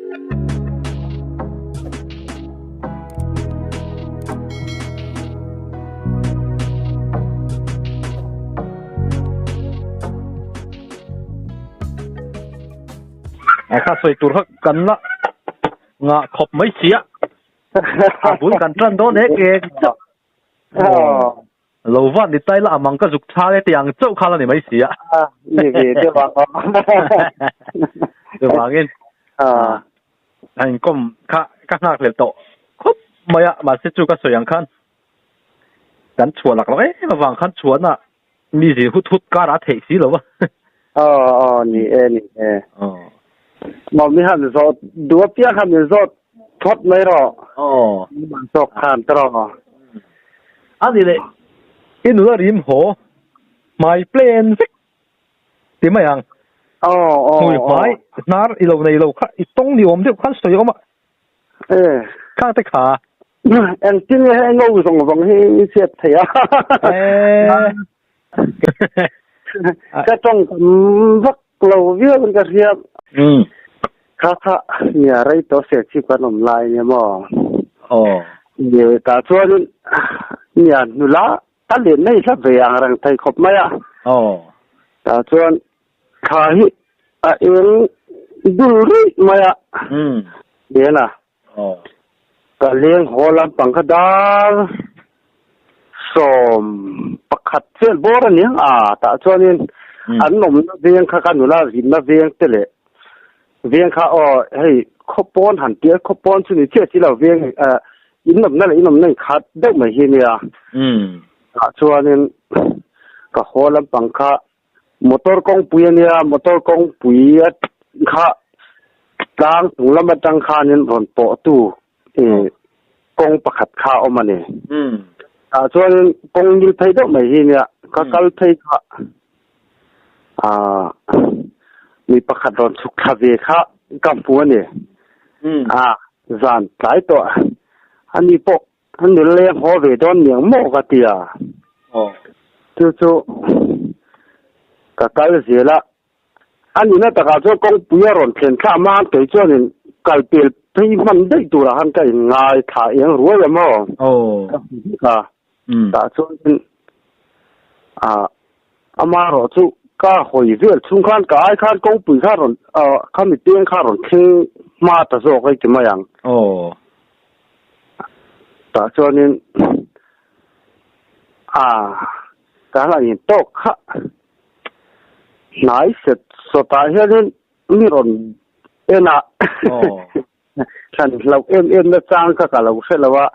A kha sawi tur kha kan la ngah khawp mai sia. A bul kan tan dawn ek ek chauh. Lo van ni tai la amang ka zuk chhang e tiang chauh kha la ni mai sia. Ni ve deuh ang. Chuvangin a inkawm kha ka nghak hlel tawh khawp mai a, mahse chu ka sawi ang khan kan chhuah lak loh em avang khan chhuahna mi zin hut hut karah a theih si lo va. Aw aw ni e ni e. Maw mi han zawt duh apiang kha min zawt phawt mai rawh. Aw. Min zawk khan ta rawh. A ni leh i nula rim haw hmai plan vek ti mai ang. Aw aw. Hmui hmai hnar i lo nei lo kha i tawng ni awm deuh khan sawi awm a. E. Khang te kha. Engtin nge hei ngo zawng zawng hi i chhiat thei a. Ka tawng tam vak lo viau in ka hria. Kha kha nia rei tawh se chip kan awm lai nia maw. Aw. Ni tah chuanin nia nula a len nei hla ve ang reng thei khawp mai a. Aw. Tah chuan thla hi a eng dul ruih mai a. Len a. Ka leng haw lampang kha dar 11 vel bawr a niang a tah chuanin an awmna veng kha ka nula zinna veng te leh veng kha aw hei khawpawn han tia khawpawn chu ni chiah si lo veng in awmna leh in awmna inkhat deuh mai hi nia tah chuanin ka haw lampang kha Motor kawngpui a nia, motor kawngpui a kha tlang chung lam atang khanin rawn pawhtu ih kawng pakhat kha a awm a ni. Tah chuanin kawng ngil phei deuh mai hi nia, ka kal phei kha ah mi pakhat rawn chhuk thla ve kha ka hmu a ni. Ah zan tlai tawh a ni pawh An nula leng haw ve dawn niang maw ka ti a. Chu chu ka kal zel a. A nihna takah chuan kawngpui a rawn thlen thlah hma kei chuanin kal pel phei hman daih turah khan ka inngai thla eng ruai a maw. Ka hmu vek a. Tah chuanin amaherawh chu ka hawi vel chhung khan ka ai khan kawngpui kha rawn khami peng kha rawn thleng hma ta zawk a ti mai ang. Tah chuanin a ka hla in tawk kha hnai set sawtah hianin mi rawn en a thlan hlauh em em na chang kha ka lo hre lo a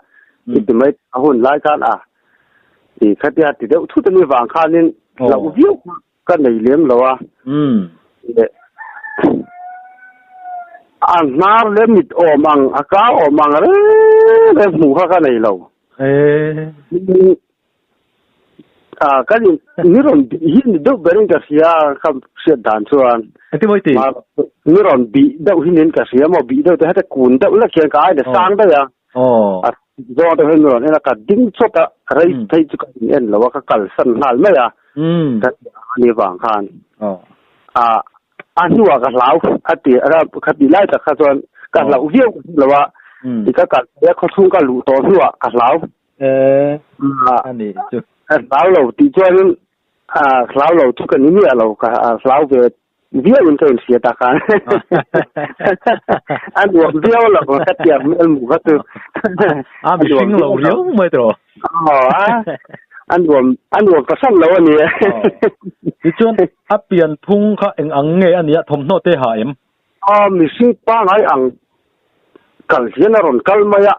i ti mai a hun lai khan a i khatia ti deuh thut ani vang khanin hlauh viau kha Ka nei lem lo a. Leh a hnar leh mit awm ang, a ka awm ang reng reng hmuh kha ka nei lo. A ka ni ni rawn bih hi ni deuh berin ka hria ka hriat dan chuan. Engtin maw i ti? Ni rawn bih deuh hi niin ka hria maw bih deuh te heta kun deuh lek hian ka ai la sang daih a. A zawng te hian min rawn en a, ka ding chawt a, rei phei chu ka in en lo a, ka kalsan nghal mai a, ka ti a ni vang khan. A a hnuah ka hlau a ti a, ka tih lai tak kha chuan ka hlauh viau ka hmu lo a, ti ka kal phei a, khawchhung ka luh tawh hnuah ka hlau. Ka hlau lo tih chuanin hlau lo chu ka ni miah lo, ka hlau ve Viau in ka inhria ta khan. A nuam viau lo ka tiang hmel mu kha chu. A mihring lo riau mai tawh. Aw a a nuam a nuam fahran lo a ni e. Tichuan a pian phung kha eng ang nge a nia thawmhnaw te ha em? Aw mihring pangai ang kal hian a rawn kal mai a.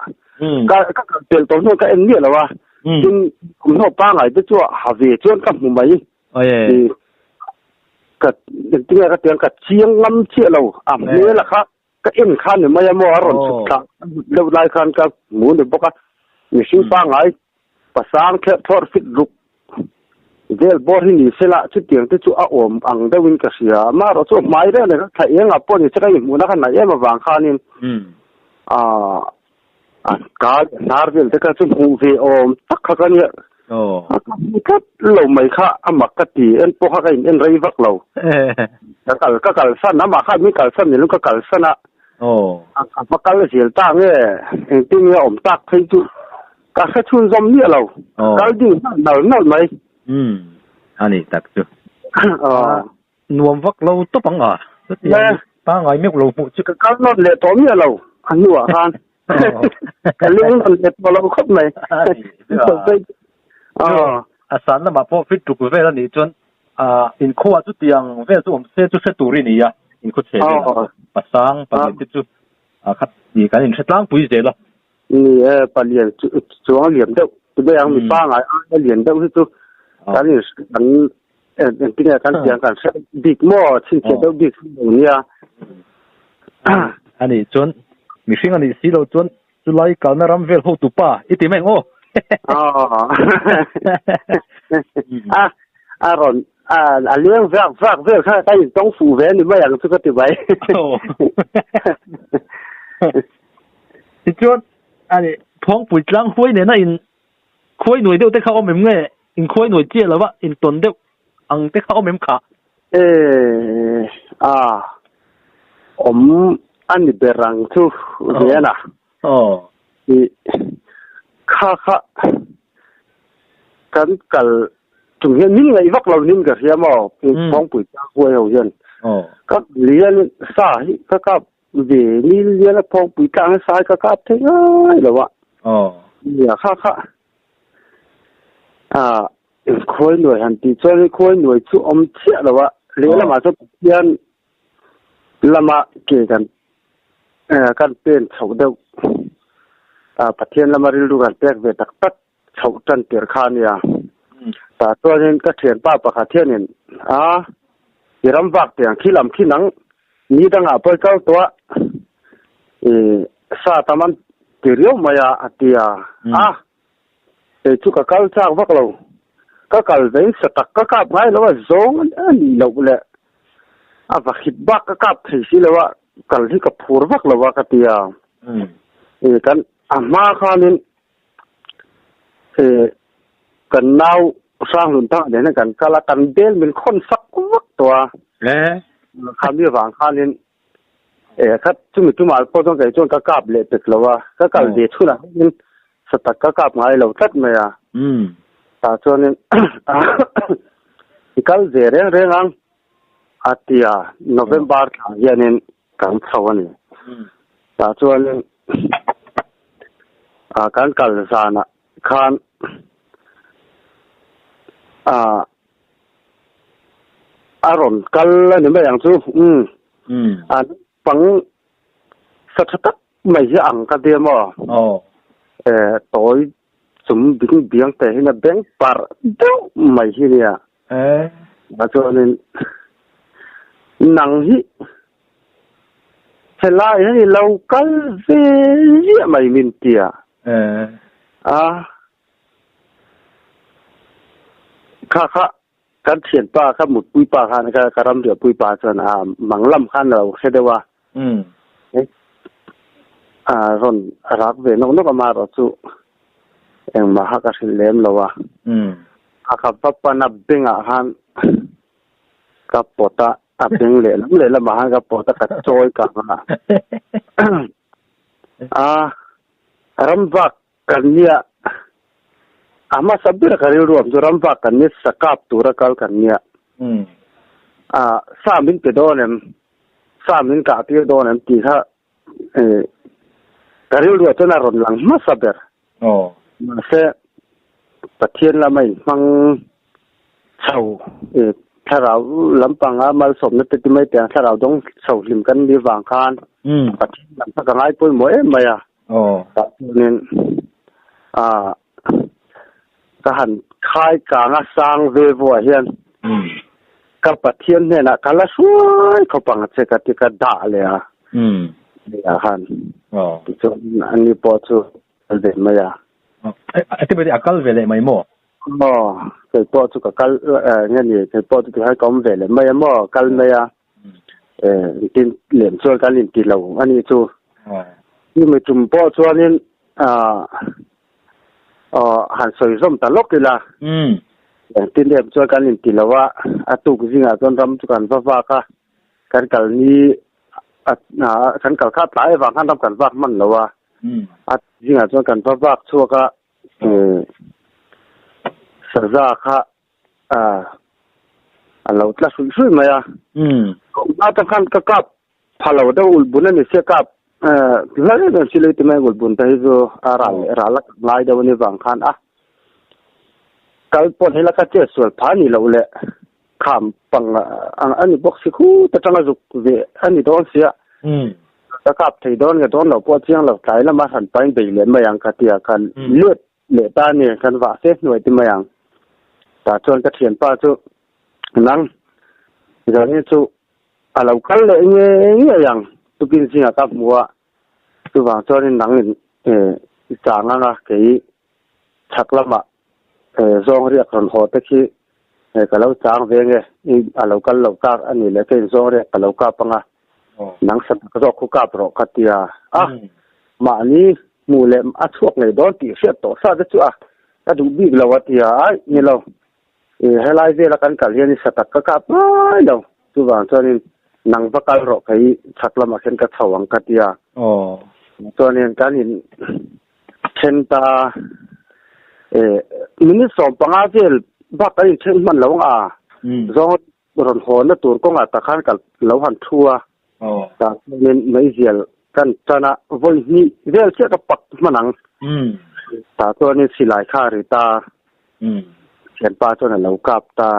Ka ka kal pel tawh hnuah ka en miah lo a. Tin thawmhnaw pangai te chu ha ve chuan ka hmu mai. Aye. Ka engtinge ka tiang ka chiang ngam chiah lo a hmel a kha ka en khan ni mai a maw a rawn chhuk thla deuh lai khan ka hmu ni bawk a mihring pangai pasang thleh thlawr fit ruk vel bawr hi ni sela chutiang te chu a awm ang deuh in ka hria amaherawh chu a hmai reng reng thla eng ah pawh ni se ka inhmuhna kha naih em avang khanin A ka leh hnar vel te kha chu hmuh ve awm tak kha ka nia. A ka hmu tlat lo mai kha a mak ka ti en pawh kha ka in en rei vak lo. Ka kal ka kalsan amah kha min kalsan ni lo ka kalsan a. A va kal zel ta nge engtin nge a awm tak phei chu ka hre chhunzawm miah lo. Kal ding hman nal nal mai. Umm a nih tak chu. Nuam vak lo tawp ang a. Chutiang pangngai meuh lo hmuh chu. Ka kal nawn leh tawh miah lo a hnuah khan. Ka leng nawn leh tawh lo khawp mai. A san lamah pawh fit tuk vel a nih chuan inkhuaah chutiang vel chu awm se chu hre tur i ni a, inkhaw chhe vel pasang pahnih te chu khat ni kan inhre tlangpui zel a. Ni e, palian chuang a lian deuh ti mai ang, mi pangngai aia lian deuh hi chu kan in kan engtin nge kan tiang kan hre bik maw, chhinchhiah deuh bik lo nia. A nih chuan mihring a nih si lo chuan chulai kalna ram vel hotu pa i ti mai ang aw. A a rawn a leng vak vak vel kha ka intawng fuh ve a ni mai ang chu ka ti mai. Tichuan a nih Phawngpui tlang huai nena in khuai nuai deuh te kha awm em nge in khuai nuai chiah lova in tawn deuh ang te kha awm em kha? E a awm a ni ber ang chu Viena. Aw. I kha kha kan kal chung hian min ngaih vak lo nin ka hria maw Phawngpui tlang huai ho hian. Ka lian sa hi ka kap Ve ni lian a phawngpui tlang a sai ka kap thei ngai lo a. Nia kha kha. A khawi nuai han tih chuan khawi nuai chu awm chiah lo a. Lehlamah chuan Pathian lama ke kan kan pen chhoh deuh. Pathian lama rilru kan pek ve tak tak chhoh tan tir kha a nia. Tah chuanin ka thianpa pakhat hianin a i ram vak tiang khi lam khi nang ni dangah pawh i kal tawh a, i sa tam an ti riau mai a a ti a. A kei chu ka kal chak vak lo, ka kal vein sa tak ka kap ngai lo a, zawng a nih loh leh a va hit bak ka kap thei si lo a, kal hi ka phur vak lo a ka ti a. I kan a hma khanin Kan nau Hranglun thangah nen hian kan kal a, kan bel min khawn sak vak tawh a. Khami vang khanin khat chumi tumah pawh chuan kei chuan ka kap leh pek lo a, ka kal ve chhunah hian satak ka kap ngai lo tlat mai a. Tah chuanin i kal ve reng reng ang a ti a, November thla hianin kan chho a ni. Tah chuanin ah kan kal zanah khan ah a rawn kal a ni mai ang chu umm a naupang sa tha tak mai hi ang ka tia maw eh tawi chum bing biang te hian a beng parh deuh mai hi nia. Tah chuanin nang hi helai hian i lo kal ve ziah mai min tia a, kha kha kan thianpa kha mutpui pa khan ka ramriahpui pa chuan a mang lam khan a lo hre deuh a, a rawn rak ve nawk nawk a amaherawh chu Engmah kha ka hrilh lem lo a. A ka va pan a bengah khan ka pawt a, a beng lehlam lehlamah khan ka pawt a, ka chawi kang a. A ramvak kan nia, a hmasa ber ka rilru awm chu ramvak kan nia sakap tura kal kan nia. A sa min pe dawn em, sa min kah tir dawn em tih kha Ka rilruah chuan a rawn lang hmasa ber. Mahse, Pathian lama inhmang chho thlarau lampanga malsawmna te ti mai teh ang, thlarau dawng chho hlim kan nih vang khan Pathian lam kha ka ngai pawimawh em mai a. Tah chuanin ka han khai kanga sang ve vuah hian ka Pathian hnenah ka la hruai khawp ang che ka ti ka dah leh a. Nia khan. Tichuan ani pawh chu kal ve mai a. A ti mai a kal ve leh mai maw? Aw, kei pawh chu ka kal nge ni kei pawh chu tikhan ka awm ve leh mai a maw kal mai a. Engtin lem chuan kan inti lo a nih chu. Chumi tum pawh chuanin han sawi zawm ta lawk ila. Engtin lem chuan kan inti lo a, a tuk zingah chuan ram chu kan va vak a, kan kal ni A kan kal kha tlai avang khan ram kan vak hman lo a. A zingah chuan kan va vak chhuak a, saza kha a lo tla hruih hruih mai a. Awmna atang khan ka kap pha lo deuh ulhbun a ni sia kap hla em em si lo ti mai ulhbun te hi chu a ral leh ral a kap ngai deuh a ni vang khan a kal pawh hela ka chet sual pha ni loh leh Kham pang a ni bawk si khut atanga zuk ve a ni dawn sia. Ka kap thei dawn nge dawn lo pawh chiang lo tlai lama hran pain bei leh mai ang ka tia kan let leh ta a ni kan vah fe hnuai ti mai ang. Tah chuan ka thianpa chu nang Zani chu a lo kal leh nge ngei ang tukin zingah ka hmu a chuvang chuanin nangin i chang anga kei chhak lamah zawng riak rawn haw te khi ka lo chang ve nge a lo kal lo tak a ni leh ka in zawng riak ka lo kap anga nang sa tak zawk khu kap rawh ka tia a mahni hmuh leh a chhuak ngei dawn tih hriat tawh sa te chu a ka duh bik lo a tia ai ni lo helai vela kan kal hian i sa tak ka kap ngai lo chuvang chuanin nang va kal rawh kei chhak lamah khian ka chho ang ka tia chuanin kan in Then ta eh minute 15 vel bak kan inthen hman lo ang a, zawng rawn hawnna tur kawngah tak khan ka lo han thu a, tah chuanin meizial kan tan a, vawi hnih vel chiah ka pak hman ang, tah chuanin silai kha a ri ta, thianpa chuan a lo kap ta,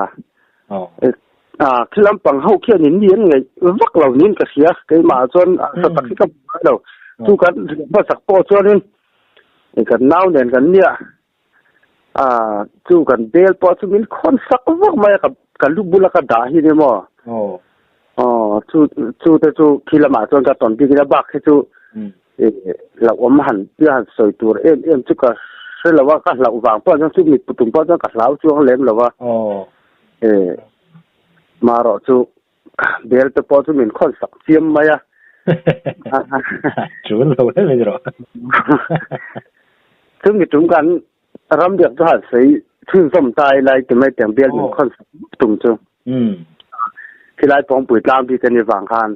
khi lampang ho khian in mi an ngaih vak lo niin ka hria, keimah chuan sa tak hi ka hmu ngai lo, chu kan hmasak pawh chuanin kan nau nen kan nia, chu kan bel pawh chu min khawn sak vak mai a, ka lu bula ka dah hi ni maw, chu chu te chu khi lamah chuan ka tawn bik in a bak hi chu hlauhawm han tia han sawi tur em em chu ka hre lo a, ka hlauh vang pawh chuan chu mi putum pawh chuan ka hlau chuang lem lo a. Marawh chu bel te pawh chu min khawn sak chiam mai a. Chul lo hle mai rawh. Chu mi tum kan ram biak chu han sawi chhunzawm ta ila i ti mai tiang bel min khawn sak tum chu. Khilai Pawngpui tlang bik a ni vang khan.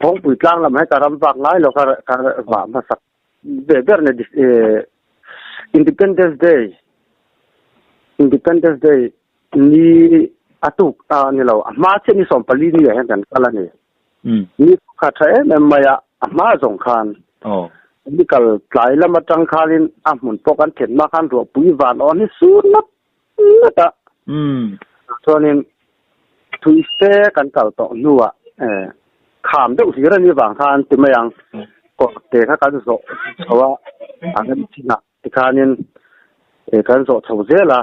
Phawngpui tlang lam hi ka ram vak ngai lo ka ka vah hmasak ve ber ni Independence Day Independence Day ni a tuk a ni lo a hma chiah ni 14 ni ah hian kan kal a ni. Ni kha tha em em mai a a hma zawng khan ni kal tlai lam atang khanin a hmun pawh kan then hma khan ruahpui van awn hi sur nap ngat a. Chuanin thui fe kan kal tawh hnuah kham deuh hlir a nih vang khan ti mai ang kawr te kha kan zawh chho a, a rem chinah tikhanin kan zawh chho zel a,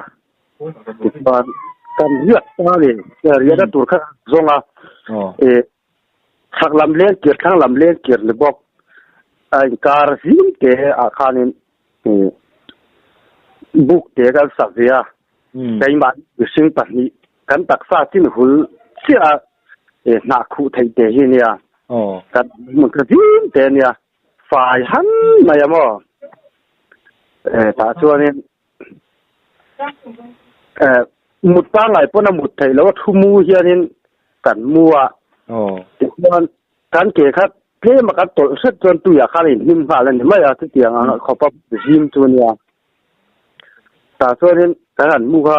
tichuan kan riat ta a ni, riahna tur kha kan zawng a, chhak lam leng kir thlang lam leng kir ni bawk a inkar zim te ah khanin Buk te kan sak ve a, keimah mihring pahnih kan taksa chin hul chiah a hnah khuh theih te hi nia, kan hmun kha zim te nia, fai han mai a maw? Tah chuanin mut pangngai pawn a mut theih loh a, thu mu hianin kan mu a, tichuan kan ke kha Tlem a kan tawlh hret chuan tuiah khan a inhnim nghal a ni mai a, chutiang ang khawpa zim chu a nia. Tah chuanin kan han hmu kha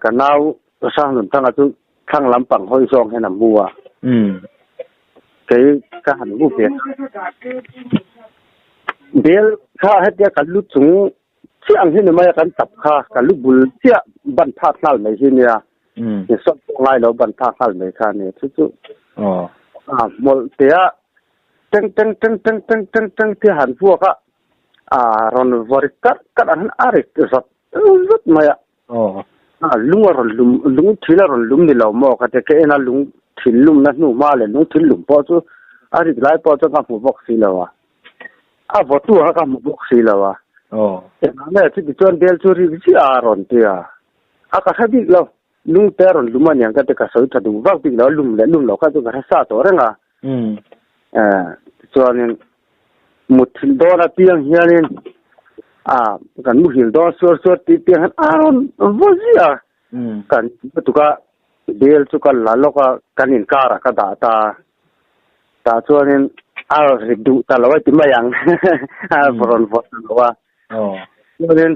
ka nau Hrangnunthanga chu thlang lampang hawi zawng hian a hmu a, kei ka han hmu ve a. Bel kha hetia kan lu chung chiah ang hi ni mai a, kan tap kha ka lu bul chiah ban phak nghal mai hi nia. Ni sawt pawh ngai lo ban phak nghal mai kha a ni. Chu chu a hmawlh te a teng teng teng teng teng teng teng tia han vuak a, a rawn vaw ri karh karh ang hian a ri zawt zawt mai a. A lung a rawn lum, lung thil a rawn lum ni lo maw ka ti ka en a, lung thil lumna hnu hma leh lung thil lum pawh chu a rik lai pawh chuan ka hmu bawk si lo a. A vawtu kha ka hmu bawk si lo a. Engah nge chuti chuan bel chu rik ziah a rawn ti a. A ka hre bik lo, lung te a rawn lum a niang ka ti ka sawi tha duh vak bik lo, a lum leh lum loh kha chu ka hre sa tawh reng a. Tichuanin mutthilh dawn apiang hianin a kan muhil dawn suar suar tih piang hian a rawn vaw ziah a, kan lutuk a. Bel chu ka la lawk a, kan inkarah ka dah ta a, tah chuanin a ri duh ta lo a ti mai ang, a rawn vawt ta lo a. Chuanin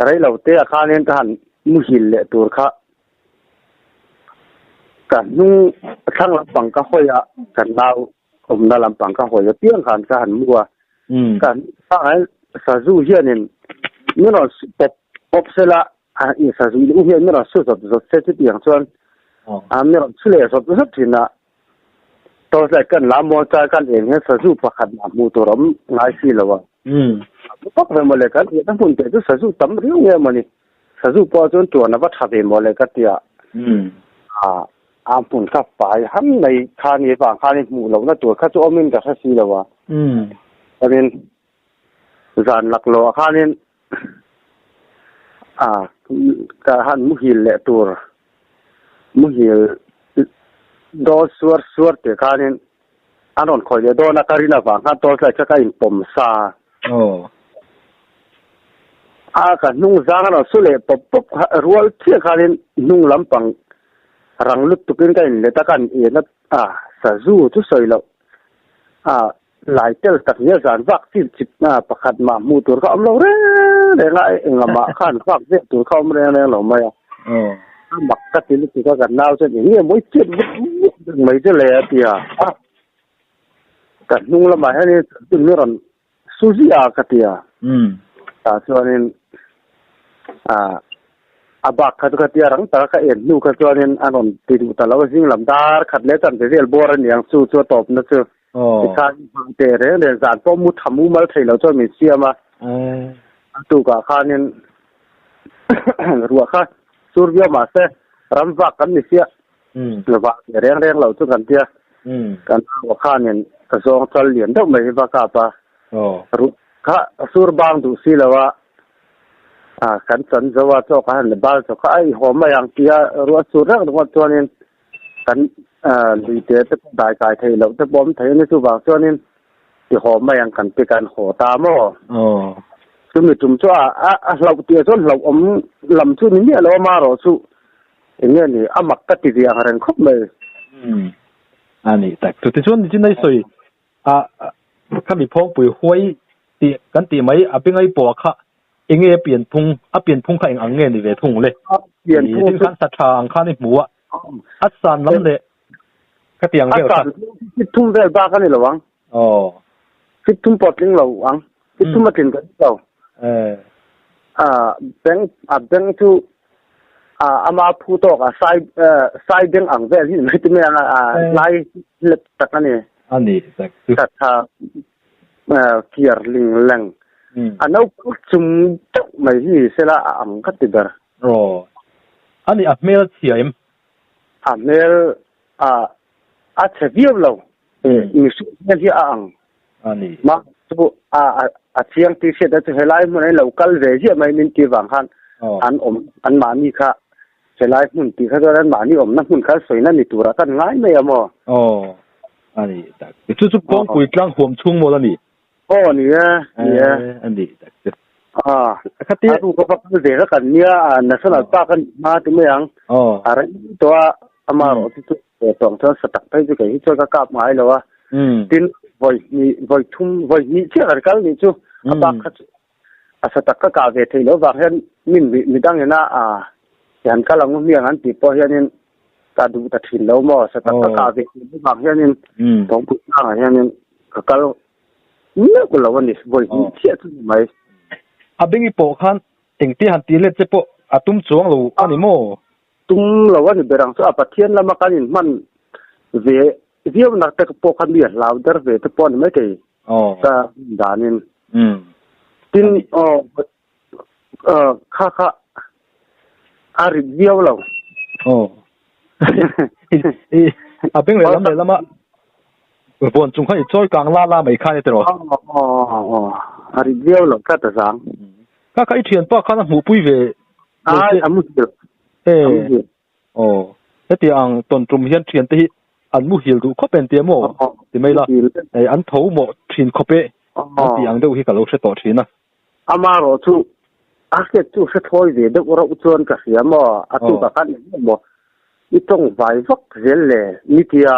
rei lo te ah khanin ka han muhil leh tur kha ka hnung thlang lampang ka hawi a, ka nau awmna lampang ka hawi apiang khan ka han mu a, ka hnung sazu hianin min rawn pawp pawp sela A i sazu i u hian min rawn su zawt zawt se chutiang chuan a min rawn su leh zawt zawt thin a. Torchlight kan la mawn chai kan eng hian sazu pakhat mah hmuh tur a awm ngai si lo a. A bu vak ve mawle kan riahna hmun teh chu sazu tam riau nge mawni. Sazu pawh chuan tuan a va tha ve mawle ka ti a. A hmun kha fai ham mai kha ni vang khan i hmuh lohna tur kha chu awmin ka hre si lo a. Chuanin zan laklawh ah khanin a ka han muhil leh tur muhil dawn suar suar tih khanin an rawn khawih leh dawn a ka rin avang khan torchlight kha ka inpawm sa a ka hnung zang a rawn su leh pawp pawp kha rual chiah khanin hnung lampang rang lutukin ka inlet a ka han en a a sazu chu sawi loh a. Lai tel tak nia zan vak chip chip na pakhat mah hmuh tur kha awm lo reng reng a, enga mah khan vak vek tur kha awm reng reng lo mai a. A mak ka ti lutuk a, kan nau chuan eng nge mawi chiat vut vut vek mai che le a ti a. Ka hnung lamah hianin chanchin mi rawn su ziah a ka ti a. Tah chuanin a bak kha chu ka tia rang taka ka en hnu kha chuanin a rawn ti duh ta lo a, zing lam dar khat leh chanve vel bawr a niang chu chu a tawpna chu. Tikhan hmang teh reng reng zan pawh mu tha mumal thei lo chuan min siam a, a tukah khanin ruah kha sur viau mah se ram vak kan ni sia, vah teh reng reng lo chu kan tia, kan ruah khanin ka zawng chal lian deuh mai hi va kap a, ruah kha sur bang duh si lo a, kan chan zo a chaw ka han la bal chaw kha a i haw mai ang tia ruah sur reng ringawt chuanin Kan lui te te pawh dai kai thei loh te pawh awm thei a ni chuvang chuanin ti haw mai ang kan ti kan haw ta maw? Chumi tum chu a a hlauh tih ah chuan hlauh awm lam chu ni miah lo a marawh chu eng nge ni a mak ka ti ve ang reng khawp mai. A ni tak chu tichuan nichin a i sawi a khami phawngpui huai tih kan tih mai a bengai pawh kha Enge a pian phung, a pian phung kha eng ang nge ni ve thung le? A pian phung chu. Khan sa tha ang khan i hmu a, a san lam leh ka ti ang vel kha. A san fit thum vel bak a ni lo ang. Aw. Fit thum pawh a tling lo ang. Fit thum a tlin ka ni lo. A beng, a beng chu a ama phu tawk a sai sai beng ang vel hi ni mai ti mai ang a, lai hlep tak a ni. A ni tak chu. Sa tha kiar ling leng a naupang chung deuh mai hi ni sela a ang ka ti ber. Aw. A ni a hmel a chhia em? A hmel a a chhe viau lo. Mihring hmel hi a ang. A ni. Mah chu a a chiang tih hriat a chu helai hmun an lo kal ve ziah mai min tih vang khan an awm an mahni kha helai hmun tih kha chuan an mahni awmna hmun kha sawina ni turah kan ngai mai a maw? Aw. A ni tak. Chu chu kawngpui tlang huam chhung mawl a ni. Aw ni e, ni e. A ni tak chu. A, a ru ka va kal ve ka kan nia, a National Park a nih hma ti mai ang. A rei tawh a, ama erawh chu chu tawng chuan sa tak phei chu kei hi chuan ka kap ngai lo a. Tin, vawi hnih, vawi thum, vawi hnih chiah kan kal nih chu, a bak kha chu a sa tak ka kah ve theih loh vang hian min midang ina a han kal ang u hmiang an tih pawh hianin ka duh ta thin lo maw sa tak ka kah ve theih loh vang hianin Thawngpui tlangah hianin ka kal miau lo a ni vawi hnih chiah chu ni mai. A bengi pawh khan engtia han tih let che pawh a tum chuang lo a ni maw? Tum lo a ni ber ang chu a Pathian lama kan inhman ve viau nak te pawh khan mi a hlau der ve te pawh a ni maithei. Ka danin. Tin aw kha kha a rit viau lo. Aw. A beng lehlam lehlama vawn chung khan i chawi kang la la mai kha a ni tiraw? Aw aw a rit viau lo tlat a zang. Kha kha i thianpa khan a hmuhpui ve lo che. Ai a muhil. A muhil. Aw, heti ang tawn tum hian thiante hi an muhil duh khawp em tia maw? Ti mai la, hei an tho mawh thin khawp e an tih ang deuh hi ka lo hre tawh thin a. Amarawh chu a hriat chu hre thawi ve deuh rauh chuan ka hria maw? A tukah khan eng emaw I tawng vai vak zel le ni tia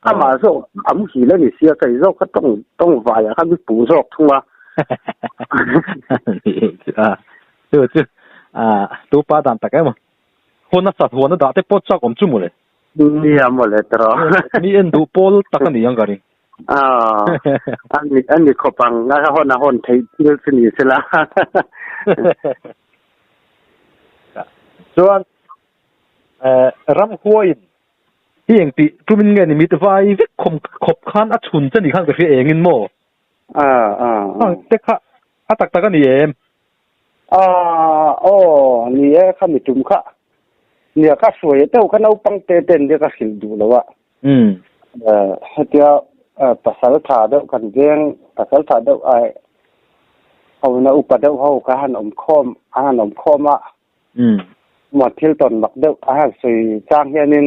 amah zawk a muhil a ni sia kei zawk ka tawng tawng vai ah khan mi puh zawk thung a. A chu chu a tu pa dan tak emaw huan a sat huan a dah te pawh chak awm chu mawle. Nia mawle tawh. Mi en duh pawl tak a ni ang ka ring. A ani ani khawp ang a hawn a hawn theih thil chu ni sela. Chuan Ramhuaiin hi eng tih tumin nge ni mit vai vek khawm khawp khan a chhun che ni khan ka hria engin maw? Te kha a tak tak a ni em? Aw ni e kha mi tum kha nia ka hruai deuh kha naupang te ten nia ka hrilh duh lo a. Hetia pasal tha deuh kan veng pasal tha deuh ai ho na upa deuh ho kha han awm khawm an han awm khawm a. Maw thil tawn mak deuh a han sawi chang hianin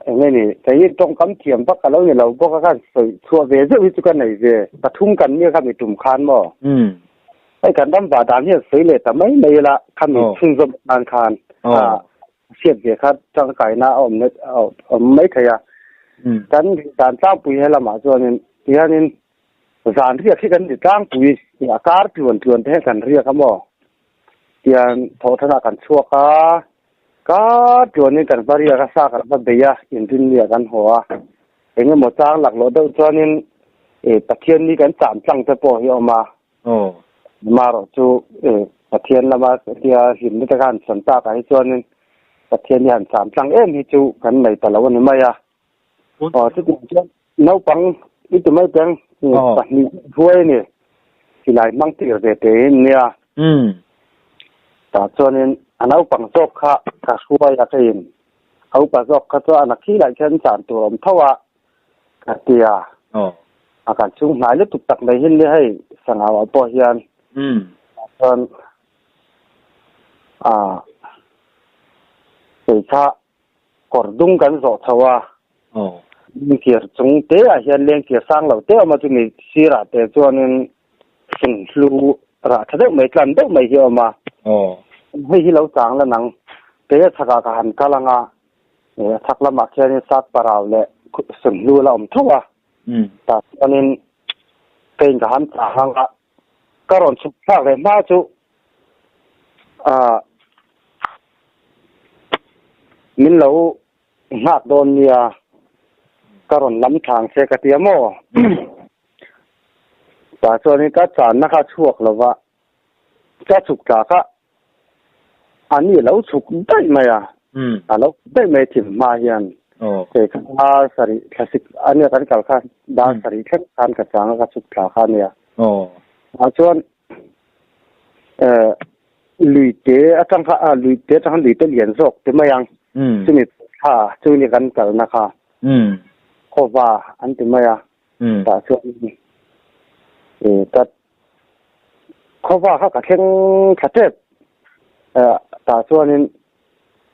eng nge ni kei tawngkam thiam vak ka lo ni lo bawk a ka han sawi chhuah ve zeuh hi chu ka nei ve pathum kan nia khami tum khan maw hei kan ram vah dan hian sawi leh ta mai mai ila khami chhunzawm tan khan hriat ve kha tangkaina a awm awm mai thei a kan dan tlangpui he lamah chuanin tihianin zan riak hi kan ni tlangpui a kar tluan tluan te hian kan riak a maw. Tian thawhṭhanah kan chhuak a, ka tluanin kan va riak a, sa kan va bei a, inrinni ah kan haw a. Eng emaw chang laklawh deuh chuanin e Pathian ni kan cham tlang te pawh hi a awm a. Amaherawh chu e Pathian lama tia hlimna te kha han sawn takah hi chuanin Pathian hi han cham tlang em hi chu kan nei ta lo a ni mai a. Aw chutiang chuan naupang i ti mai teng pahnih huai a ni. Silai hmang tir ve te in nia. Tah chuanin a naupang zawk kha ka hruai a ka in. A upa zawk kha chu a na khilai khian chan tur awm tho a ka ti a. A kan chhung hnai lutuk tak mai hin nia hei sangau ah pawh hian. Tah chuan a kei kha Kawr dung kan zawh chho a, lengkir chung te ah hian lengkir sang lo te a awm a, chumi sirah te chuanin sunhlu rah tha deuh mai tlan deuh mai hi a awm a, hei hi lo chang la nang kei a chhakah ka han kal ang a, a chhak lamah khianin sat parau leh sunhlu la awm tho a, tah chuanin keiin ka han chang ang a, ka rawn chhuk thlak leh hma chu Ah, min lo nghak dawn nia, ka rawn lam thlang che ka ti a maw? Tah chuanin ka channa kha chhuak lo va, ka chhuk tla kha a ni lo chhuk daih mai a, a lo daih mai thim hma hian. Kei kha dar sarih thlasik a nia kan kal kha, dar sarih thleng khan ka chang a ka chhuk tla kha a nia. Tah chuan Lui te atang kha a lui te atang lui te lian zawk te mai ang chumi thla chu ni kan kalna kha khawva an ti mai a tah chuan ka khawva kha ka thleng thla tep tah chuanin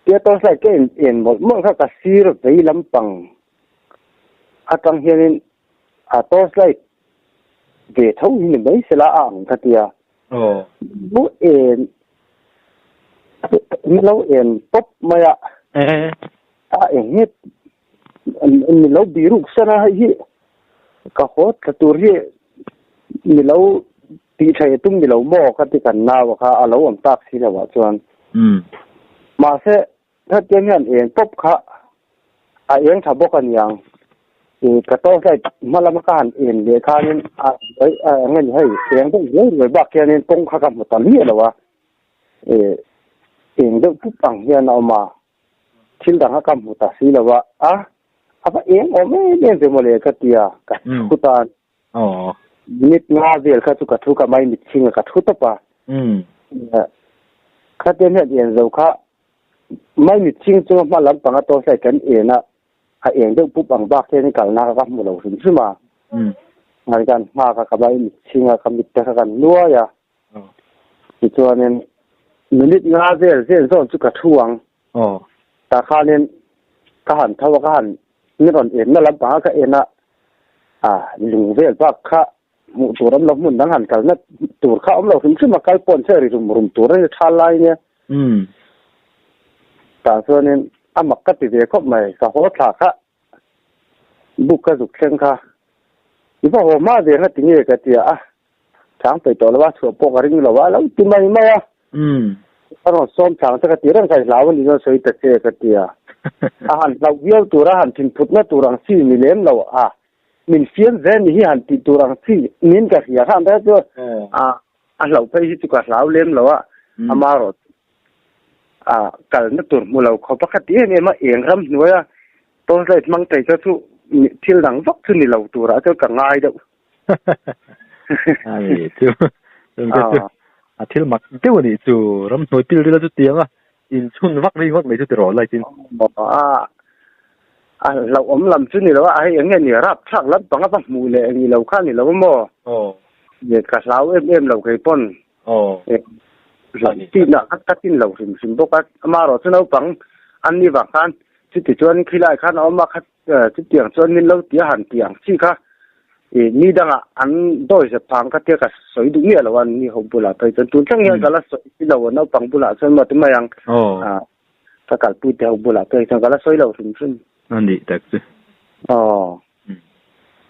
tia torchlight ka en en mawlh mawlh kha ka sir vei lampang atang hianin a torchlight ve tho hi ni mai sela a ang ka tia. Mu en ni lo en pawp mai a. A eng nge ni lo biruk sana hei hi ka haw tla tur hi ni lo tih thei tum ni lo maw ka ti kan nau a kha a lo awm tak si lo ah chuan. Mahse Hetiang hian eng pawp kha a eng tha bawk a niang. I ka torchlight hma lama ka han en leh khanin a eng nge ni hei eng deuh ruai ruai bak hianin kawng kha ka hmu ta miah lo a. I eng deuh pup ang hian a awm a, thil dang kha ka hmu ta si lo a, a a va eng awm em em ve mawle ka ti a, ka thu tan. Minute nga vel kha chu ka thu ka mai mitchhing a ka thu tawp a. Khatiang hian en zo kha Mai mitching chunga hma lampang a torchlight kan en a, a eng deuh pup ang bak hian kalna kha ka hmu lo hrim hrim a. Ngai kan hma kha ka mai mitching a, ka mit te kha kan nuai a. Tichuanin minute nga vel vel zawn chu ka thu ang. Tah khanin ka han tho a, ka han min rawn enna lampang a ka en a, a lung vel bak kha Hmuh tur awm lo, hmun dang han kalna tur kha awm lo hrim hrim a, kal pawh an che ri rum rum tur a ni thal lai nia. Tah chuanin A mak ka ti ve khawp mai, ka haw thla kha buk ka zuk thleng kha i va haw hma ve nga ti nge ka ti a, chang peih tawh lo a, chhuah pawh ka ring lo a, lo ti mai mai a. Ka rawn sawm chang che ka ti reng kha i hlau a ni chuan sawi ta che ka ti a, a han hlauh viau tur a, han thinphutna tur ang chi ni lem lo a, min fiam ve ni hi han tih tur ang chi niin ka hria kha ang te chu a hlauh phei hi chu ka hlau lem lo a, amaherawhchu a kalna tur hmu lo khawp a khati em em a, eng ram hnuaia torchlight hmang thei kha chu thil dang vak chu ni lo turah chuan ka ngai deuh. A ni chu a thil mak deuh a nih chu ram hnuai pil rila chu tiang a inchhun vak ringawt mai chu ti rawh light in. A a hlauhawm lam chu ni lo a, hei eng nge ni rapthlak lampang a va hmuh leh ni lo kha a ni lo a maw? Ka hlau em em lo kei pawn. Tihna kha ka tin lo hrim hrim bawk a, amaherawh chu naupang an nih vang khan chuti chuan khilai khan a awm a, kha chutiang chuan min lo ti a han ti ang chi kha ih ni dangah an dawi zep phang ka tia ka sawi duh miah lo a, ni ho bulah phei chuan tun thleng hian ka la sawi si lo a, naupang bulah chuan maw ti mai ang ka kalpui te ho bulah phei chuan ka la sawi lo hrim hrim. A nih tak chu. Aw.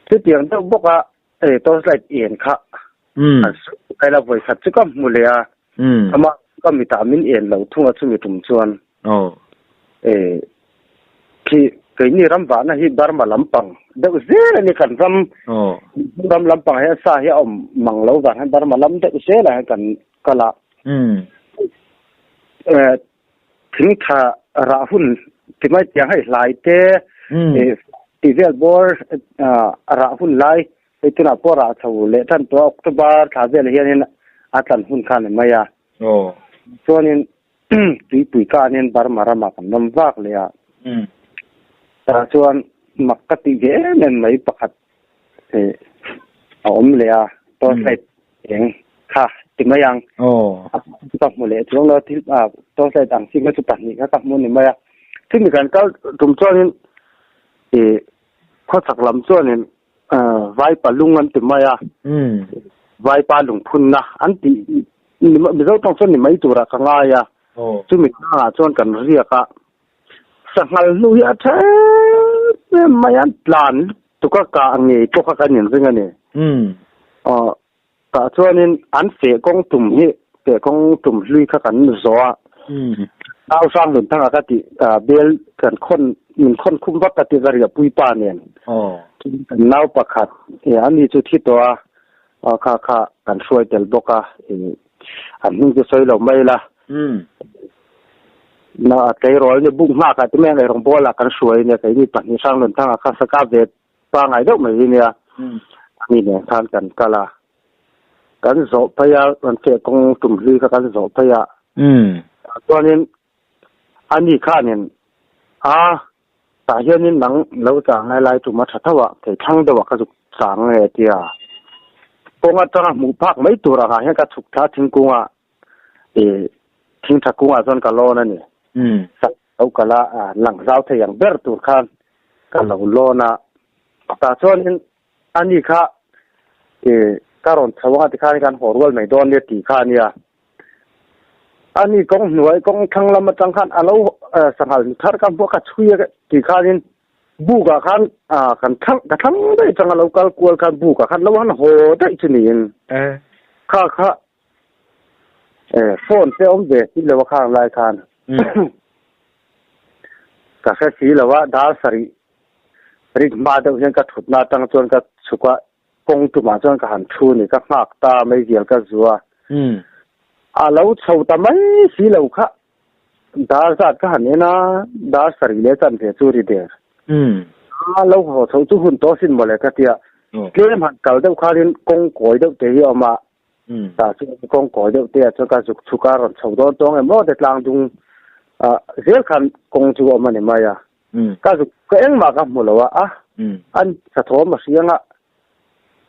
Chutiang deuh bawk a. Hei torchlight en kha an sawi kai la vawi khat chu ka hmu leh a, ama ka mitah min en lo thung a chumi tum chuan khi keini ram vahna hi Burma lampang deuh zel a ni kan ram ram lampang hian sa hi a awm mang lo vang hian Burma lam deuh zelah hian kan kal a, Thing tha rah hun ti mai tiang hei hlai te tih vel bawr rah hun lai hei tunah pawh rah chho leh tan tawh a October thla velah hianin a tlan hun kha a ni mai a. Chuanin tuipui kanin Burma ramah kan ram vak leh a. Tah chuan mak ka tih ve em em mai pakhat a awm leh a torchlight eng kha ti mai ang. A ka hmu leh chuang lo thil torchlight ang chi kha chu pahnih kha ka hmu ni mai a. Chumi kan kal tum chuanin ih khawchhak lam chuanin vaipa lung an ti mai a. Vaipa lungphunna an tih Mizo tawng chuan ni mai turah ka ngai a. Chumi tlangah chuan kan riak a. Sanghal hnu hi a tha em em mai a, tlan lutuk a kah ngei pawh kha kan inring a ni. Aw, tah chuanin an feh kawng tum hi, feh kawng tum hlui kha kan zawh a. Nau hrang hlun thangah ka tih bel kan khawn, min khawn khum vak ka tih ka riahpui pa nen. Kan nau pakhat, ani chu thi tawh a, kha kha kan hruai tel bawk a, an hming chu sawi lo mai la. Na a tleirawl ni buk nghak ah te mai ang erawng ball ah kan hruai ania keini pahnih hrang lun thang ah kha saka ve pangai deuh mai hi nia ani nen khan kan kal a kan zawh phei a kan feh kawng tum hlui kha kan zawh phei a chuanin ani khanin a tah hianin nang lo chang lai lai tum a tha tho a thei thlang deuh ah ka zuk chang nge tia kawng atanga hmuh phak mai tur ang ah hian ka chhuk thla thingkung ah ih thing tha kungah chuan ka lawn a ni. Sak lo kal a, lang zau thei ang ber tur khan ka lo lawn a. Tah chuanin ani kha ih ka rawn chho anga tikhan kan haw rual mai dawn nia tih kha a nia. Ani kawng hnuai kawng thlang lam atang khan a lo sanghal mi thar ka hmuh a ka chhui a tih khanin bukah khan kan thlang ka thlang daih atanga lo kal kual khan bukah khan lo han haw daih chu niin kha kha Phone te awm ve si lo a khang lai khan ka hre si lo a dar sarih rik hma deuh hian ka thutna atang chuan ka chhuk a kawng tumah chuan ka han thu ni ka nghak ta mai zial ka zu a a lo chho ta mai si lo kha dar zat ka han en a dar sarih leh chanve chu ri der a lo haw chho chu hun tawh sin mawle ka tia tlem han kal deuh khanin kawng kawi deuh te hi a awm a Tah chuan kawng kawi deuh te ah chuan ka zuk chhuk a rawn chho dawn tawng em aw te tlang dung ah zel khan kawng chu a awm a ni mai a. Ka zuk ka engmah ka hmu lo a, a an sa thawm a hriang a,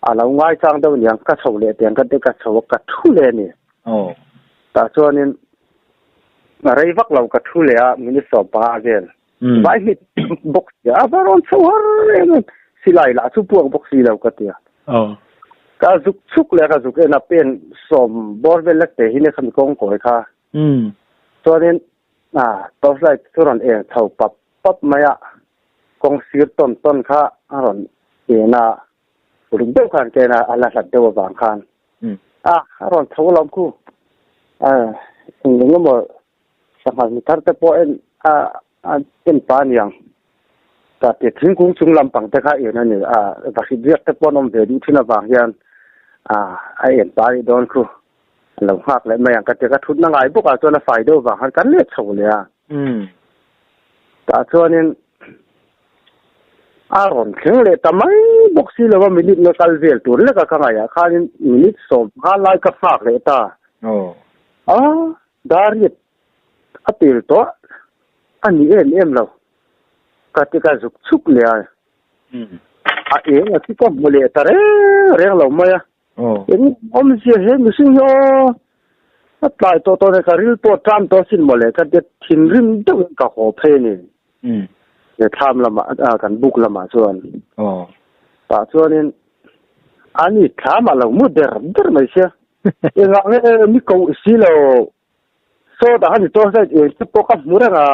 a lo ngai chang deuh aniang ka chho leh tiang ka ka chho a ka thu leh a ni. Tah chuanin rei vak lo ka thu leh a minute 15 vel vai hmit bawk si a va rawn chho har em em silai lah chu puak bawk si lo ka ti a. Ka zuk chhuk leh ka zuk en a pen sawm bawr vel lek te hi nia khami kawng kawi kha. Chuanin A torchlight chu rawn eng chho pap pap mai a, kawng sir tawn tawn kha a rawn en a, uluk deuh khan ka en a, a la hlat deuh avang khan a a rawn chho alawm khu. A eng eng emaw sangha mi thar te pawh en a a en pa aniang. Ta te thingkung chung lampang te kha en a ni a, vahrit riak te pawh an awm ve duh thin avang hian a a en pa anih dawn khu. A lo nghak leh mai ang ka ti a, ka thutna ngai bawk ah chuan a fai deuh vang khan kan let chho leh a. Tah chuanin a rawn thleng leh ta mai bawk si lo a, minute nga kal vel tur lek a ka ngaih ah khanin minute sawm nga lai ka nghak leh ta. A dariat a pel tawh a ni em em lo ka ti ka zuk chhuk leh a. A eng a chu ka hmu leh ta reng reng lo mai a. Eng awmzia he mihring hi aw a tlai tawh tawh nen ka ril pawh tan tawh asin mawle ka ti thinrim deuhin ka haw phei a ni. He thlam lamah kan buk lamah chuan tah chuanin ani thlamah lo mu der der mai sia. Engah nge mi koh si lo saw dah ani tawh zet eng te pawh ka hmu reng a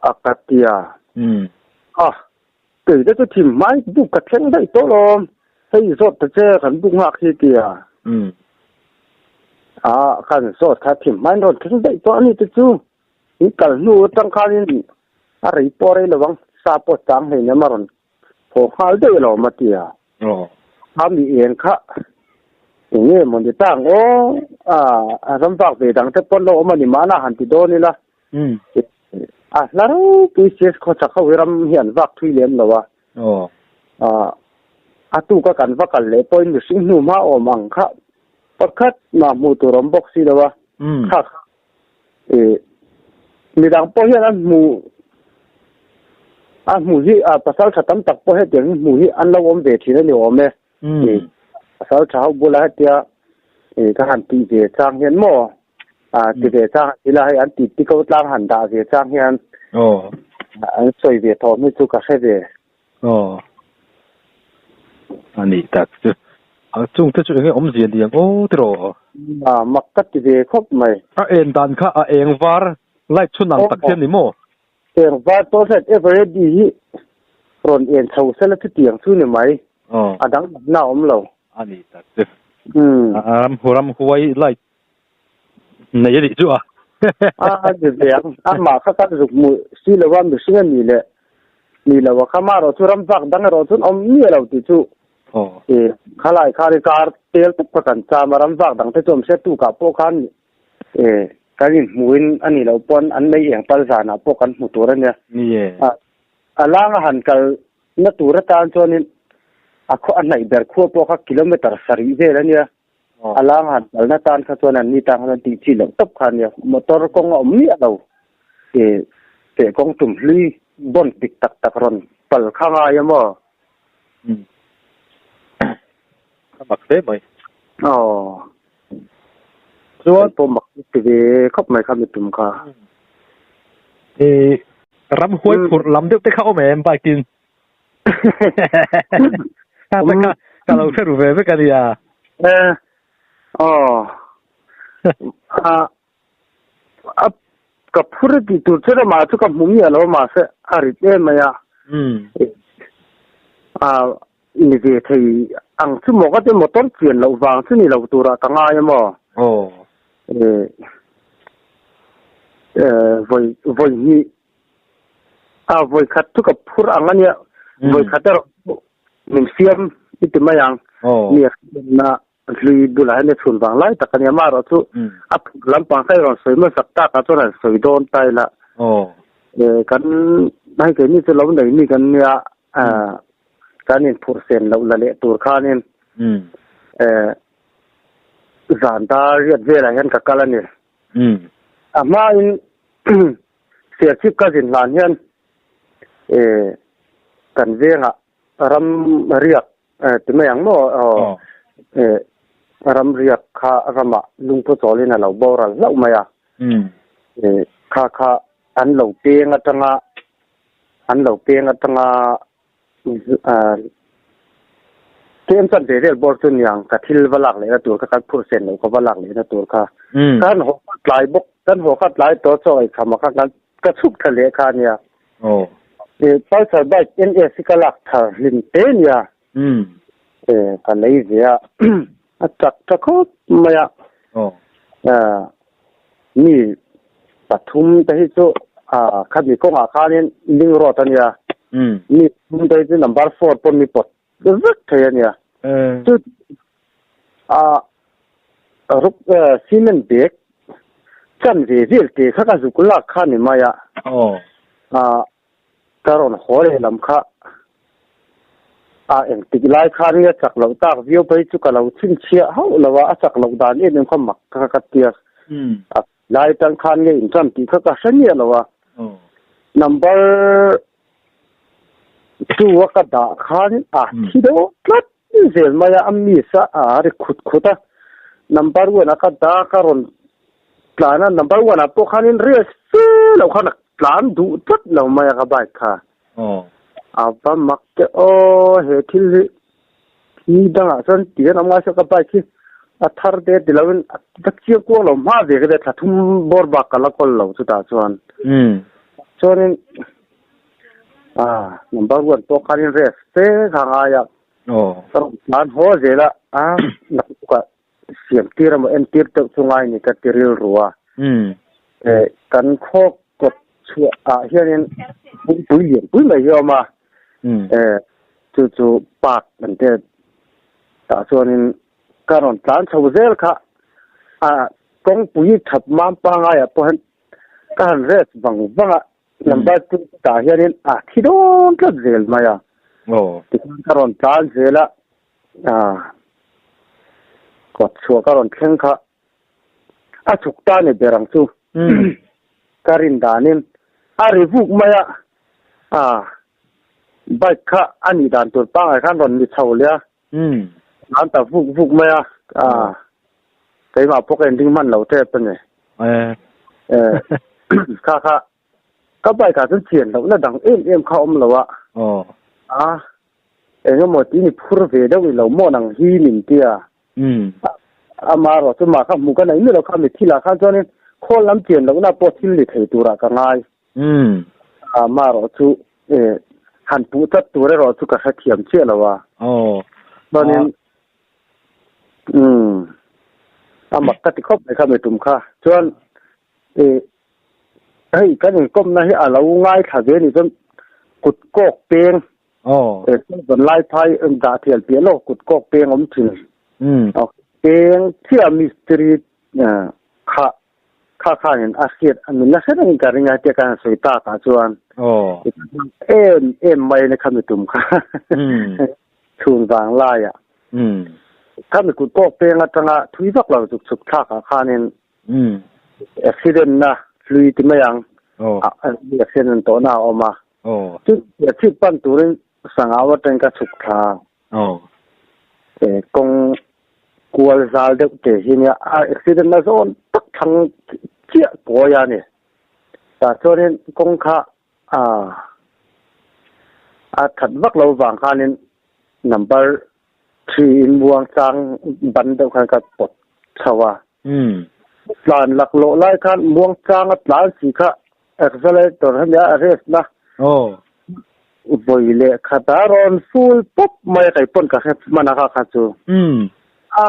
a ka ti a. A kei te chu thim hmai buk ka thleng daih tawh lawm hei zawt ta che kan buk nghak hi ti a. A kan zawt kha thim hmai an rawn thleng daih tawh ani te chu in kal hnu atang khanin a rei pawh rei lo ang sa pawh chang hleinem a rawn Haw nghal daih alawm a ti a. A mi eng kha eng nge maw ni ta ang aw, a ram vak ve dang te pawn lo awm a ni mahna han ti dawn ila. A hla ropui CS khawchhak ho hi ram hi an vak thui lem lo a. A tuka kan va kal leh pawhin mihring hnu hma awm ang kha pakhat mah hmuh tur awm bawk si lo a. Kha kha Midang pawh hian an hmuh a hmuh hi a pasal tha tam tak pawh hetiang hi hmuh hi an lo awm ve thin a ni awm e. Pasal tha ho bula hetia ka han tih ve chang hian maw a ti ve chang an ti la hei an tih ti ko tlang han dah ve chang hian an sawi ve thawm hi chu ka hre ve. Aw. A nih tak chu. A chung te chu enge awmzia ni ang aw tiraw? A mak ka ti ve khawp mai. A en dan kha a eng var light chhun ang tak hian ni maw? Eng var tawh hret eveready hi rawn en chho sela chutiang chu ni mai. A dang natna a awm lo. A nih tak chu. A ram huai light Nei a nih chu a. A ni ve ang. Amah kha kan zuk hmuh si lo a, mihring a nih leh nih loh a kha mah erawh chu ram vak dang erawh chuan awm miah lo tih chu khalai khan i kar tel tawp kha kan cham a, ram vak dang te chu awm se tukah pawh khan kan inhmuhin a nih loh pawn an mei eng pal zanah pawh kan hmu tur a nia. A langa han kal na tur atan chuanin a khaw a hnaih ber khua pawh kha kilometer sarih vel a nia. A lang han kalna tan kha chuan an ni tan kha chuan tih chi loh tawp kha a nia. Motor kawng a awm miah lo. Ih feh kawng tum hlui bawn pik tak tak rawn pal kha ngai a maw? Umm. A mak hle mai. Aw. Chuan pawh mak ti ve khawp mai kha mi tum kha. Ih ramhuai phurh lam deuh te kha awm em bike in? Ta ka ka lo hre ru ve vek a nia. Eh, aw. A a ka phur ti tur che ramah chu ka hmu miah lo mahse a rit em mai a. A ni ve thei ang chu maw ka ti motor chian loh vang chu ni lo turah ka ngai a maw. Aw. Eh, eh, vawi vawi hnih A vawi khat chu ka phur ang a nia, vawi khat erawh chu min fiam i ti mai ang. Mi a fiamna hlui bulah hian a chhun vang lai tak a nia, amaherawh chu a phur lampang kha i rawn sawi hmasak takah chuan han sawi dawn ta ila. Kan hei keini chu lo nei mi kan nia, kan inphurh sen loh la leh tur khanin zan dar riat velah hian ka kal a ni. A hmain Serchhip ka zin hlan hian kan vengah ram riak ti mai ang maw ram riak kha ramah lungphu chawlin a lo boral hlauh mai a. Kha kha an lo peng atanga an lo peng atanga Tlem chuan ve vel bawr chu niang ka thil va lak lehna tur kha kan phurh sen loh ka va lak lehna tur kha. Ka han haw tlai bawk. Kan haw kha tlai tawh chaw ei kham ah khan kan ka chhuk thla leh kha ania. Aw. E Pulsar bike NS hi ka lak thar hlim te ania. Umm. E ka lei ve a a chak tha khawp mai a. Aw. Mi pathum te hi chu a khami kawngah khanin ling road ania. Umm. Mi pathum te hi chu number four pawh mi pawt vek thei ania. E. Chu a ruk cement bag chan ve vel te kha ka zuk lak kha ni mai a. Aw. A ka rawn haw leh lam kha a engtik lai khan nge chak loh tak viau phei chu ka lo chhinchhiah hauh lo a, a chak loh dan em em kha mak ka ka tia. Umm. A lai tang khan nge inṭan tih kha ka hre miah lo a. Aw. Number two a ka dah khan a thi deuh tlat zel mai a, a miss a, a ri khut khut a. Number one a ka dah ka rawn tlan a, number one ah pawh khanin rest fe loh khan a tlan duh tlat lo mai a ka bike kha. Aw. A va mak te aw he thil hi ni dangah chuan ti hian a ngai se ka bike hi a thar te ti loin a va chiang kuang lo hma ve ka tia thla thum bawr bak ka la kawl lo chutah chuan. Umm. Chuanin ah number one pawh khanin rest fe kha a ngai a. Aw. Ka rawn tlan haw zel a, a naktukah siam tir emaw entir deuh chu ngai ni ka ti rilru a. Umm. Eh kan khaw kawt chhuah ah hianin pui lian pui mai hi a awm a. Umm. Eh chu chu park an te tah chuanin ka rawn tlan chho zel kha a kawngpui that mam pangaiah pawh hian ka han rest vang vang a number two tah hianin a thi dawn tlat zel mai a. Aw. Tichuan ka rawn tlan zel a ah kawt chhuah ka rawn thleng kha a chhuk ta ni ber ang chu ka rin danin a ri vuk mai a ah bike kha a nih dan tur pangngai khan rawn ni chho leh a. Umm. An ta vuk vuk mai a, ah keimah pawh ka inring hman lo tep a ni. Eh. Eh kha kha ka bike ah chuan chian lohna dang em em kha awm lo a. Aw. A eng emaw tih ni phur ve deuh i lo maw nang hi min ti a. Umm. Amaherawh chu mah kha hmuh ka nei miah lo kha mi thil ah khan chuanin khawl lam chian lohna pawh thil ni thei turah ka ngai. Umm. Amaherawh chu eh han puh tlat tur erawh chu ka hrethiam chiah lo a. Aw. Chuanin umm a mak ka ti khawp mai kha mi tum kha. Chuan eh hei kan inkawmna hi a lo ngaithla ve ni chuan kut kawk peng Aw. Eh chuan lai phai dah thial piah lawk kut kawk peng awm thin. Umm. Aw peng chiah mistiri kha Kha khanin a hriat a min la hre reng ka ring a tia ka han sawi tak ah chuan Aw. Em em mai a ni kha mi tum kha Umm. Chhun vang lai ah. Umm. Kha mi kut kawk peng atanga thui vak lo chuk chuk thlak ah khanin Umm. Accident na hlui ti mai ang. Aw. Accident tawh na a awm a. Aw. Chu chhip pan turin sangau atangin ka chhuk thla. Aw. Eh kawng kual zal deuh te hi nia a accident na zawn tak thlang chiah kawi a ni. Tah chuanin kawng kha ah a that vak lo vang khanin number three in muang chang ban deuh khan ka pawt chho a. Umm. Tlan laklawh lai khan muang changa tlan si kha accelerator hemi a rest na. Aw. Vawi leh khat a rawn full pawp mai a kei pawn ka hre hman a kha kha chu. Umm. A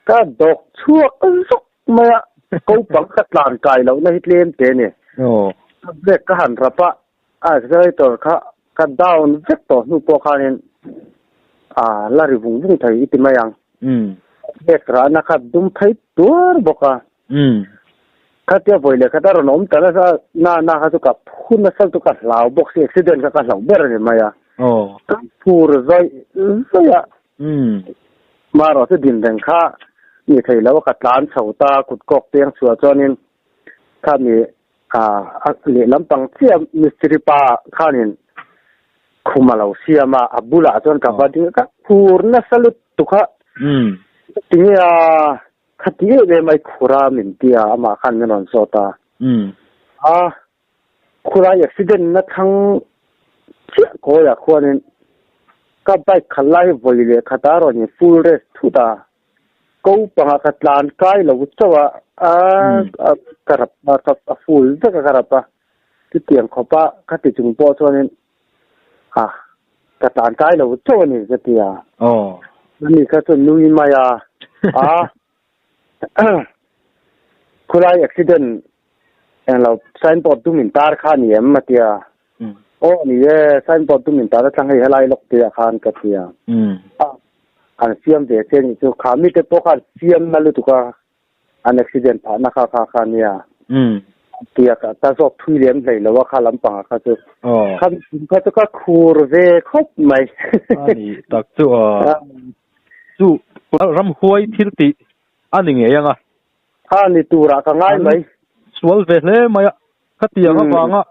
ka dawk chhuak zawk mai a kopang ka tlan kai loh na hi tlem te ni. Aw. Ka brake ka han rap a a accelerator kha ka down vek tawh hnu pawh khanin a la ri vung vung thei i ti mai ang. Umm. Brake rahna kha dum phei tuar bawk a. Umm. Khatia vawi leh khat a rawn awm ta nasa na na kha chu ka phu nasa chu ka hlau bawk si accident kha ka hlauh ber a ni mai a. Aw. Ka phur zawih zawih a. Umm. Marawh chu din reng kha ni thei lo a ka tlan chho ta kut kawk peng chhuah chuanin khami a lehlam pang chiah mistiri pa khanin khum a lo siam a a bulah chuan ka va ding a ka phur nasa lutuk a. Umm. Tinge a Khati em em ai khura min ti a, amah khan min rawn zawt a. Umm. A, khulai accident na thlang chiah kawiah khuanin ka bike khalh lai vawi leh khata rawn in full rest thut a, ko pangah ka tlan kai lo chauh a. A ka rap a ka a full vek a ka rap a chutiang khawp a ka ti chung pawh chuanin a ka tlan kai lo chauh a ni ka ti a. Ani kha chuan nui mai a a khulai accident englo signboard dum in tar kha a ni em a ti a. Aw ni e, signboard dum in tar atang hei helai lawk te ah khan ka ti a. An siam ve che nih chu kha mite pawh khan siam na lutuk a an accident phah na kha kha kha nia. Tia ka ka zawt thui lem hlei lo a kha lampang ah kha chu. Kha kha chu ka khur ve khawp mai. Ani tak chu a chu ramhuai thil tih a ni ngei ang a. A ni turah ka ngai mai. Sual ve hle mai a. Khatiang avanga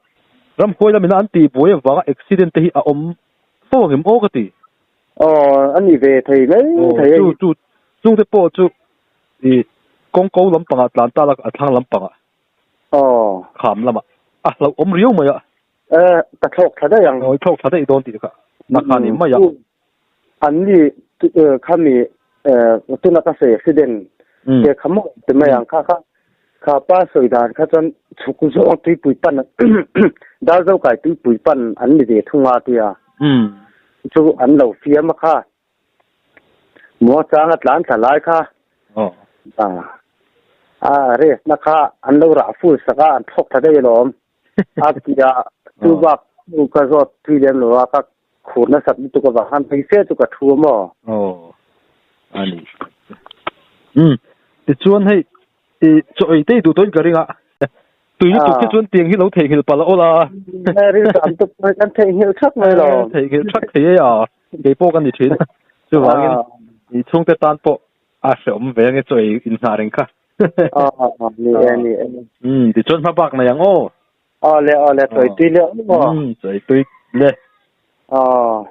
ramhuai lamina an tih buai avanga accident te hi a awm fo ang em aw ka ti. Aw a ni ve thei mai thei a. Chu chu chungte pawh chu i kawngko lampangah tlan ta la a thlang lampangah. Aw. Kham lamah a hlauh awm riau mai a. E ka thlawk thla daih ang. Aw i thlawk thla daih dawn tih kha na kha ni mai a. An ni khami tuna ka sawi accident te kha maw ti mai ang kha kha kha pa sawi dan kha chuan chhuk zawng tuipui pan Darzo kai tuipui pan an ni ve thung a tia chu an lo fiam a kha muangchang a tlan thla lai kha a race na kha an lo rah full sak a an thlawk thla daih alawm a tia chu bak ka zawt thui lem lo a ka Khur nasat lutuk avang khan phei fe chu ka thu a maw? Aw, a ni. Umm, tichuan hei i chaw ei te i duh tawhin ka ring a, tui lutuk te chuan tiang hi lo theihnghilh palh a awl a. Riltam te pawh hi kan theihnghilh thak mai lo. Theihnghilh thak thei e a, kei pawh ka ni thin a, chuvangin i chhungte tan pawh a hrehawm ve ange chaw ei inhnah reng kha. Aw, ni e, ni e. Umm, tichuan hma bak nei ang aw. Aw le aw le chawi tui le aw. Umm chawi tui le. Aw.